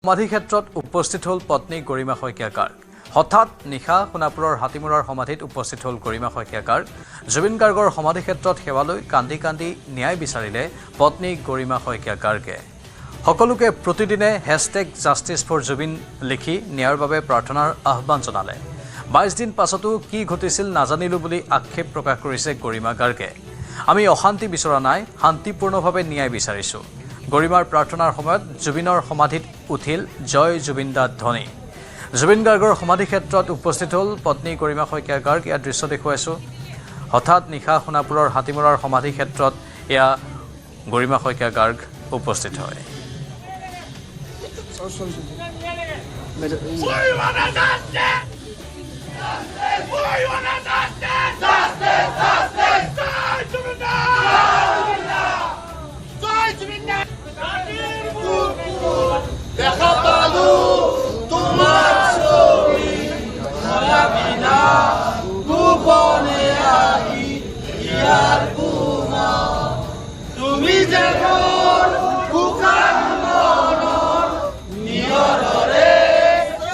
সমাধি ক্ষেত্ৰত উপস্থিত হ'ল পত্নী গৰিমা শইকীয়া গাৰ্গ। হঠাৎ নিশা সোণাপুৰৰ হাতীমূৰাৰ সমাধিত উপস্থিত হ'ল গৰিমা শইকীয়া গাৰ্গ। জুবিন গাৰ্গৰ সমাধি ক্ষেত্ৰত সেৱালৈ কান্দি কান্দি ন্যায় বিচাৰিলে পত্নী গৰিমা শইকীয়া গাৰ্গে। সকলোকে প্ৰতিদিনে #JusticeForZubeen লিখি ন্যায়ৰ বাবে প্ৰাৰ্থনাৰ আহ্বান জনালে। 22 দিন পাছতো কি ঘটিছিল নাজানিলো বুলি আক্ষেপ প্ৰকাশ কৰিছে গৰিমা গাৰ্গে। আমি অশান্তি বিচৰা নাই, শান্তিপূৰ্ণভাৱে ন্যায় বিচাৰিছোঁ। গৰিমাৰ প্ৰাৰ্থনাৰ সময়ত জুবিনৰ সমাধিত উঠিল জয় জুবিন দা ধ্বনি। জুবিন গাৰ্গৰ সমাধি ক্ষেত্ৰত উপস্থিত হ'ল পত্নী গৰিমা শইকীয়া গাৰ্গ। ইয়াৰ দৃশ্য দেখুৱাইছোঁ। হঠাৎ নিশা সোণাপুৰৰ হাতীমূৰাৰ সমাধি ক্ষেত্ৰত এয়া গৰিমা শইকীয়া গাৰ্গ উপস্থিত হয়। দেখা পালো তোমাৰ ছবি মায়াবিনী গোপনে আহি হিয়াৰ কোণত তুমি যে মোৰ শুকান মনৰ নিয়ৰৰে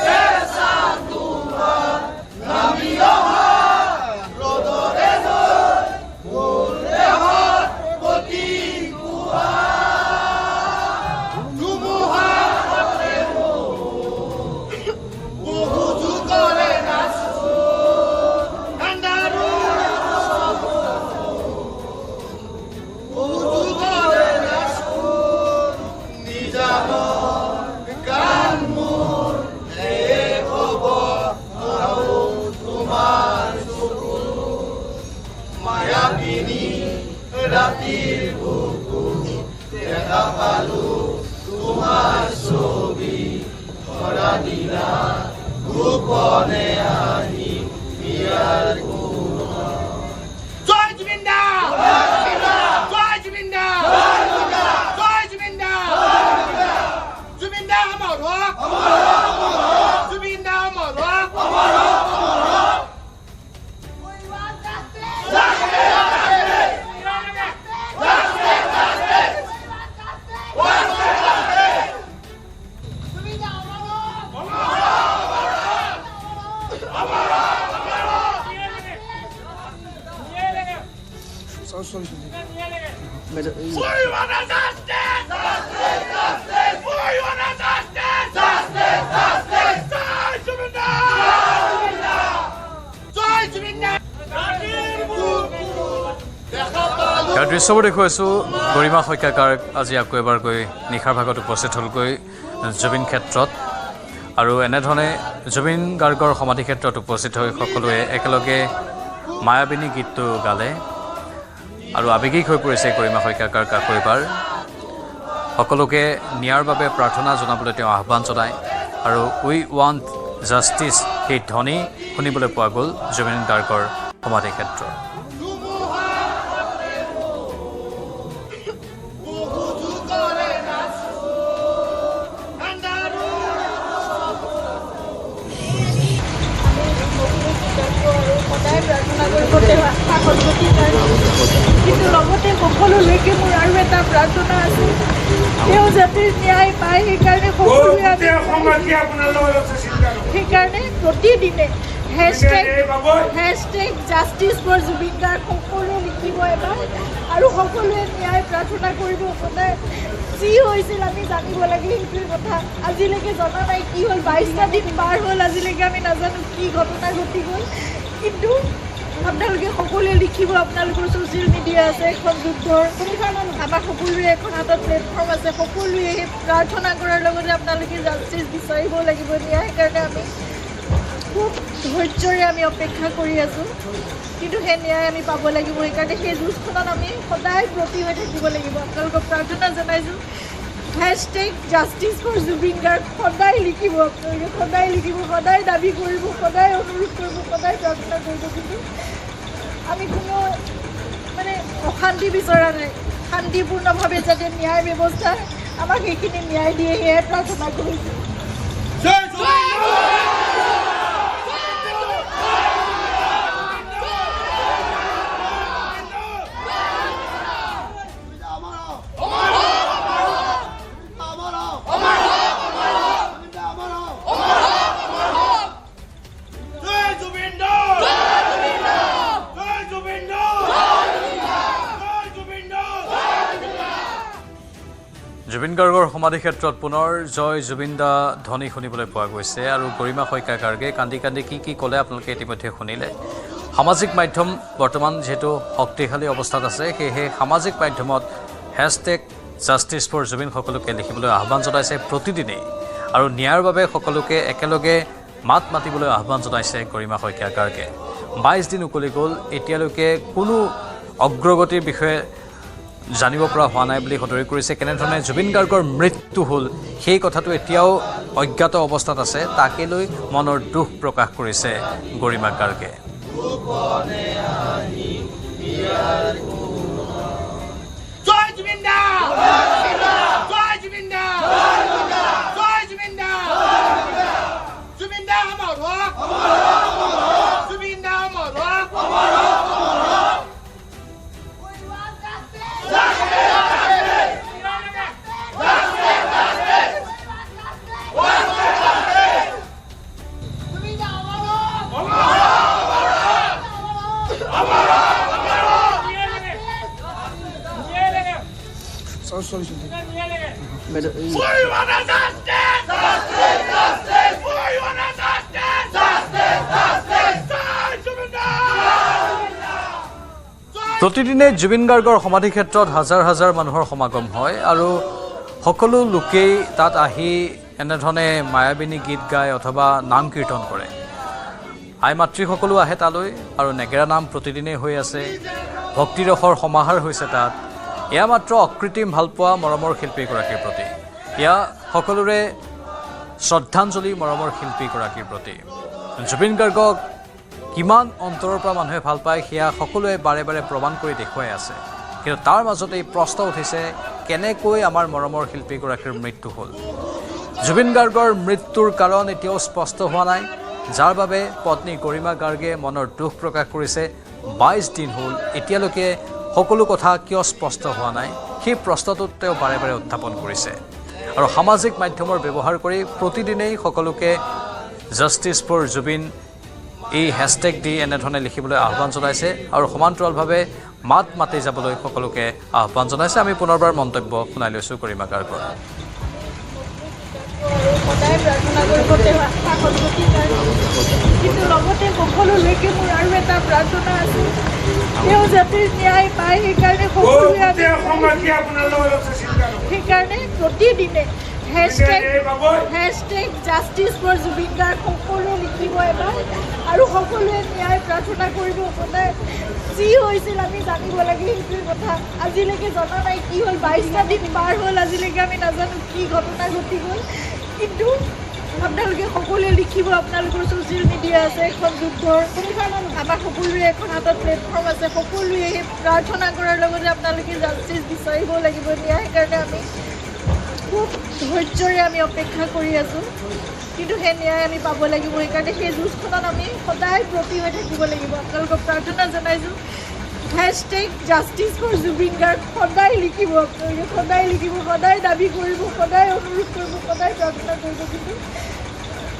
চেঁচা তোমাৰ নামি অহা ৰ'দৰে মোৰ দেহত প্ৰতিপুৱা ধুমুহা বহু যুগৰে নাচো আন্ধাৰৰ বহু যুগৰে নাচো নিজানৰ গান মোৰ শেষ হ'ব আৰু তোমাৰ চকু মায়াবিনী ৰাতিৰ বুকুত দেখা পালো তোমাৰ ছবি ধৰা দিলা গোপনে আহি হিয়াৰ জয় জুবিন দা, জয় জুবিন দা, জয় জুবিন দা, জুবিন দা অমৰ হওক, জুবিন দা অমৰ হওক। We want justice! We want justice! Joy Zubeen da! Joy Zubeen da! ইয়াৰ দৃশ্যবোৰ দেখুৱাইছোঁ। গৰিমা শইকীয়া গাৰ্গ আজি আকৌ এবাৰ গৈ নিশাৰ ভাগত উপস্থিত হ'লগৈ জুবিন ক্ষেত্ৰত আৰু এনেধৰণে জুবিন গাৰ্গৰ সমাধি ক্ষেত্ৰত উপস্থিত হৈ সকলোৱে একেলগে মায়াবিনী গীতটো গালে আৰু আৱেগিক হৈ পৰিছে গৰিমা শইকীয়া গাৰ্গ আকৌ এবাৰ। সকলোকে ন্যায়ৰ বাবে প্ৰাৰ্থনা জনাবলৈ তেওঁ আহ্বান জনায় আৰু উই ৱান্ট জাষ্টিছ সেই ধ্বনি শুনিবলৈ পোৱা গ'ল জুবিন গাৰ্গৰ সমাধি ক্ষেত্ৰত। বহু যুগৰে নাচো আন্ধাৰৰ আৰু সদায় প্ৰাৰ্থনা কৰিব তেওঁ আশা সদগতিৰ কাৰণে। কিন্তু লগতে সকলোলৈকে মোৰ আৰু এটা প্ৰাৰ্থনা আছে, তেওঁ যাতে ন্যায় পায়। সেইকাৰণে সকলোৱে আমি সেইকাৰণে প্ৰতিদিনে #JusticeForZubeenGarg সকলোৱে লিখিব এবাৰ আৰু সকলোৱে ন্যায় প্ৰাৰ্থনা কৰিব। সদায় যি হৈছিল আমি জানিব লাগে, সেইটোৱে কথা। আজিলৈকে জনা নাই কি হ'ল, 22টা দিন পাৰ হ'ল, আজিলৈকে আমি নাজানো কি ঘটনা ঘটি গ'ল। কিন্তু আপোনালোকে সকলোৱে লিখিব, আপোনালোকৰ ছ'চিয়েল মিডিয়া আছে, এখন যুদ্ধৰ আমাৰ সকলোৰে এখন হাতত প্লেটফৰ্ম আছে। সকলোৱে সেই প্ৰাৰ্থনা কৰাৰ লগতে আপোনালোকে জাষ্টিছ বিচাৰিব লাগিব ন্যায়। সেইকাৰণে আমি খুব ধৈৰ্যৰে আমি অপেক্ষা কৰি আছোঁ, কিন্তু সেই ন্যায় আমি পাব লাগিব। সেইকাৰণে সেই যুঁজখনত আমি সদায় ব্ৰতী হৈ থাকিব লাগিব। আপোনালোকক প্ৰাৰ্থনা জনাইছোঁ, #JusticeForZubeenGarg সদায় লিখিব, আপোনালোকে সদায় লিখিব, সদায় দাবী কৰিব, সদায় অনুৰোধ কৰিব, সদায় প্ৰাৰ্থনা কৰিব। কিন্তু আমি কোনো মানে অশান্তি বিচৰা নাই, শান্তিপূৰ্ণভাৱে যাতে ন্যায় ব্যৱস্থা আমাক সেইখিনি ন্যায় দিয়ে, সেয়াই প্ৰাৰ্থনা কৰিছোঁ। অমৰ হওক। জুবিন গাৰ্গৰ সমাধি ক্ষেত্ৰত পুনৰ জয় জুবিন দা ধ্বনি শুনিবলৈ পোৱা গৈছে আৰু গৰিমা শইকীয়া গাৰ্গে কান্দি কান্দি কি কি ক'লে আপোনালোকে ইতিমধ্যে শুনিলে। সামাজিক মাধ্যম বৰ্তমান যিহেতু শক্তিশালী অৱস্থাত আছে, সেয়েহে সামাজিক মাধ্যমত হেছটেগ জাষ্টিছ ফৰ জুবিন সকলোকে লিখিবলৈ আহ্বান জনাইছে প্ৰতিদিনেই আৰু ন্যায়ৰ বাবে সকলোকে একেলগে মাত মাতিবলৈ আহ্বান জনাইছে গৰিমা শইকীয়া গাৰ্গে। 22 দিন উকলি গ'ল, এতিয়ালৈকে কোনো অগ্ৰগতিৰ বিষয়ে জানিব পৰা হোৱা নাই বুলি সদৰি কৰিছে। কেনেধৰণে জুবিন গাৰ্গৰ মৃত্যু হ'ল সেই কথাটো এতিয়াও অজ্ঞাত অৱস্থাত আছে, তাকে লৈ মনৰ দুখ প্ৰকাশ কৰিছে গৰিমা গাৰ্গে। জয় জুবিন দা, জয় জুবিন দা, জয় জুবিন দা, জুবিন দা অমৰ হওক, জুবিন দা অমৰ হওক। We want justice! Justice! Justice! We want justice! Justice! Justice! Jai Zubeen da! প্ৰতিদিনে জুবিন গাৰ্গৰ সমাধি ক্ষেত্ৰত হাজাৰ হাজাৰ মানুহৰ সমাগম হয় আৰু সকলো লোকেই তাত আহি এনেধৰণে মায়াবিনী গীত গায় অথবা নাম কীৰ্তন কৰে। আই মাতৃসকলো আহে তালৈ আৰু নেগেৰা নাম প্ৰতিদিনেই হৈ আছে, ভক্তিৰসৰ সমাহাৰ হৈছে তাত। এয়া মাত্ৰ অকৃত্ৰিম ভালপোৱা মৰমৰ শিল্পীগৰাকীৰ প্ৰতি, এয়া সকলোৰে শ্ৰদ্ধাঞ্জলি মৰমৰ শিল্পীগৰাকীৰ প্ৰতি। জুবিন গাৰ্গক কিমান অন্তৰৰ পৰা মানুহে ভাল পায় সেয়া সকলোৱে বাৰে বাৰে প্ৰমাণ কৰি দেখুৱাই আছে, কিন্তু তাৰ মাজতে এই প্ৰশ্ন উঠিছে কেনেকৈ আমাৰ মৰমৰ শিল্পীগৰাকীৰ মৃত্যু হ'ল। জুবিন গাৰ্গৰ মৃত্যুৰ কাৰণ এতিয়াও স্পষ্ট হোৱা নাই, যাৰ বাবে পত্নী গৰিমা গাৰ্গে মনৰ দুখ প্ৰকাশ কৰিছে। 22 দিন হ'ল, এতিয়ালৈকে সকলো কথা কিয় স্পষ্ট হোৱা নাই সেই প্ৰশ্নটোত তেওঁ বাৰে বাৰে উত্থাপন কৰিছে আৰু সামাজিক মাধ্যমৰ ব্যৱহাৰ কৰি প্ৰতিদিনেই সকলোকে জাষ্টিছ ফৰ জুবিন এই হেছটেগ দি এনেধৰণে লিখিবলৈ আহ্বান জনাইছে আৰু সমান্তৰালভাৱে মাত মাতি যাবলৈ সকলোকে আহ্বান জনাইছে। আমি পুনৰবাৰ মন্তব্য শুনাই লৈছোঁ গৰিমা গাৰ্গৰ। সদায় প্ৰাৰ্থনা কৰিব তেওঁ আশা সদ্গতিৰ কাৰণে, কিন্তু লগতে সকলোলৈকে মোৰ আৰু এটা প্ৰাৰ্থনা আছে, তেওঁ যাতে ন্যায় পায়। সেইকাৰণে সকলোৱে সেইকাৰণে প্ৰতিদিনে hashtag justice for Zubeen Garg সকলোৱে লিখিব এবাৰ আৰু সকলোৱে ন্যায় প্ৰাৰ্থনা কৰিব। সদায় যি হৈছিল আমি জানিব লাগে, সেইটোৱে কথা। আজিলৈকে জনা নাই কি হ'ল, 22টা দিন পাৰ হ'ল, আজিলৈকে আমি নাজানো কি ঘটনা ঘটি গ'ল। কিন্তু আপোনালোকে সকলোৱে লিখিব, আপোনালোকৰ ছ'চিয়েল মিডিয়া আছে, এখন যুদ্ধৰ আমাৰ সকলোৰে এখন হাতত প্লেটফৰ্ম আছে, সকলোৱে সেই প্ৰাৰ্থনা কৰাৰ লগতে আপোনালোকে জাষ্টিছ বিচাৰিব লাগিব ন্যায়। সেইকাৰণে আমি খুব ধৈৰ্যৰে আমি অপেক্ষা কৰি আছোঁ, কিন্তু সেই ন্যায় আমি পাব লাগিব। সেইকাৰণে সেই যুঁজখনত আমি সদায় ব্ৰতী হৈ থাকিব লাগিব। আপোনালোকক প্ৰাৰ্থনা জনাইছোঁ, hashtag justice for Zubeen Garg সদায় লিখিব, আপোনালোকে সদায় লিখিব, সদায় দাবী কৰিব, সদায় অনুৰোধ কৰিব, সদায় প্ৰাৰ্থনা কৰিব। কিন্তু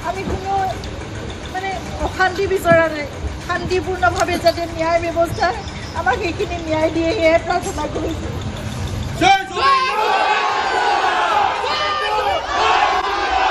আমি কোনো মানে অশান্তি বিচৰা নাই, শান্তিপূৰ্ণভাৱে যাতে ন্যায় ব্যৱস্থা আমাক সেইখিনি ন্যায় দিয়ে সেয়াই প্ৰাৰ্থনা কৰিছোঁ।